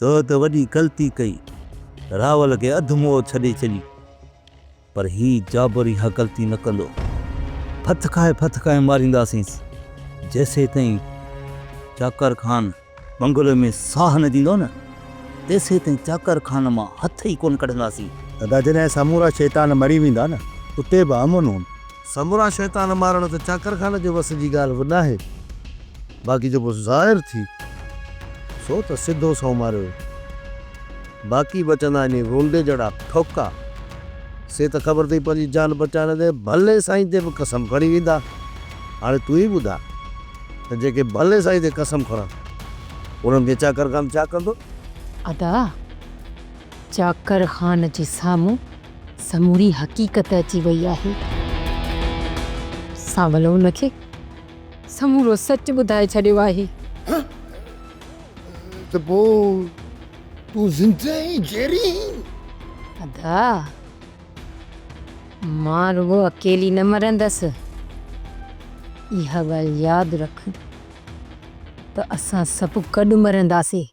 تو ته وڏي غلطي ڪئي، راول کي اڌ مئو ڇڏي ڇڏي. پر هي جابر اها غلطي نه ڪندو. ڦٿڪائي ڦٿڪائي مارينداسينس. جيسيتائين چاڪر خان بنگلي ۾ ساهه نه ڏيندو نه، تيسيتائين چاڪر خان مان هٿ ئي ڪونه ڪڍنداسين. ادا جڏهن سمورا شيطان مري ويندا نه، اتي به امن هوندو. سمورا شيطان مارڻ ته چاڪر خان جي وس جي ڳالهه به ناهي. باقي جيڪو ظاهر ٿي، سو ته سڌو سنئون ماريو ويو. باقي بچندا انهي رونڊي جهڙا ٺوڪا، سي ته خبر اٿئي پنهنجي جان بچائڻ تي ڀلي سائين تي به قسم کڻي ويندا. هاڻي تون ئي ٻڌاء ته جيڪي ڀلي سائين تي قسم کڻن، انهن کي چاڪر خان ڇا ڪندو؟ ادا، چاڪر خان جي سامهون سموري حقيقت اچي وئي آهي. سانول ان کي سمورو سچ ٻڌائي ڇڏيو آهي. ته پوء تون زنده آهين جيئري آهين؟ ادا مان رڳو اڪيلي نه مرندس. اها ڳالهه ياد رک ته اسان سڀ گڏ مرنداسين.